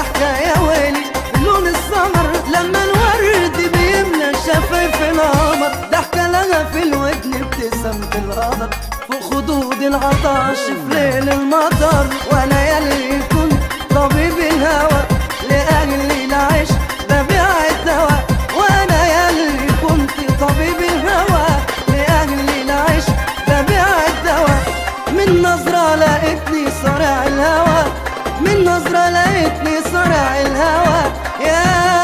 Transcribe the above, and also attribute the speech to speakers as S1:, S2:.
S1: ضحكة يا ويلي لون السمر، لما الورد بيملى شفايف القمر، ضحكة لها في الودن ابتسامة القدر، فوق خدود العطش في ليل المطر. وانا يلي كنت طبيب الهوى لأجلي العيش ببيع الدواء، وانا يلي كنت طبيب الهوى لأجلي العيش ببيع الدواء. من نظرة لقيتني صارع الهوى، من نظرة لقيتني صارع الهوى يا